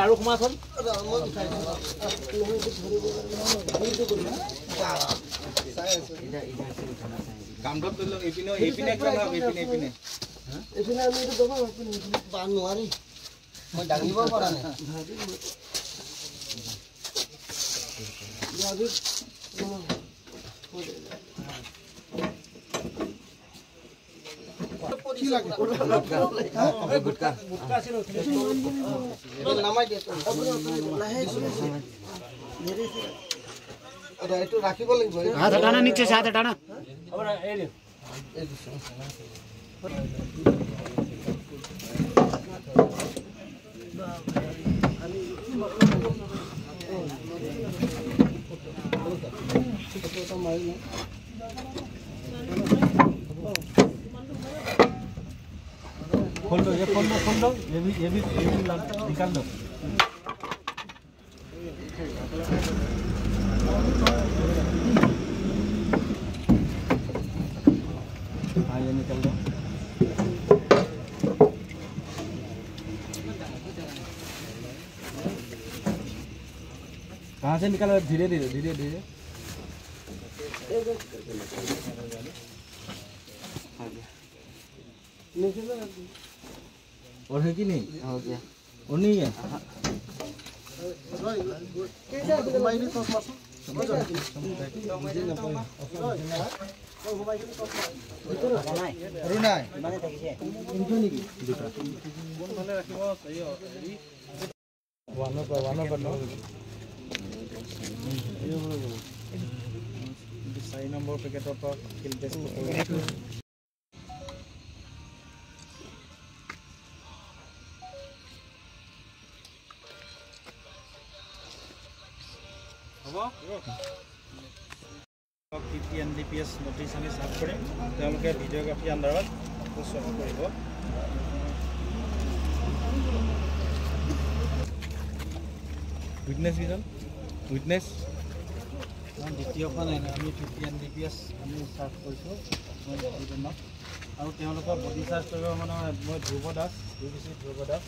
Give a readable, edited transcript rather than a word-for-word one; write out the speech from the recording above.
আৰু সোমাচোন। নোৱাৰি, মই দাঙিব পৰা নাই। ৰাখিব লাগিব। हाथ हटाना, नीचे से हाथ हटाना। खोल दो, ये खोल दो, खोल दो, ये भी ये भी ये भी निकाल दो। हाँ ये निकाल दो। कहाँ से निकालो? धीरे धीरे धीरे धीरे। और है कि नहीं? हो गया। और नहीं है? চাৰি নম্বৰ পেকেটৰ পৰা ফিল্ড টেষ্ট। হ'ব। P P N D P S notice আমি চাৰ্ভ কৰিম, তেওঁলোকে ভিডিঅ'গ্ৰাফী আণ্ডাৰত চহী কৰিব। উইটনেছ কেইজন? উইটনেছ দ্বিতীয়খন আমি P P N D P S আমি চাৰ্ভ কৰিছোঁ দুজনক, আৰু তেওঁলোকৰ বডি চাৰ্জ কৰিব মানে মই Dhruv Das, U B C Dhruv Das.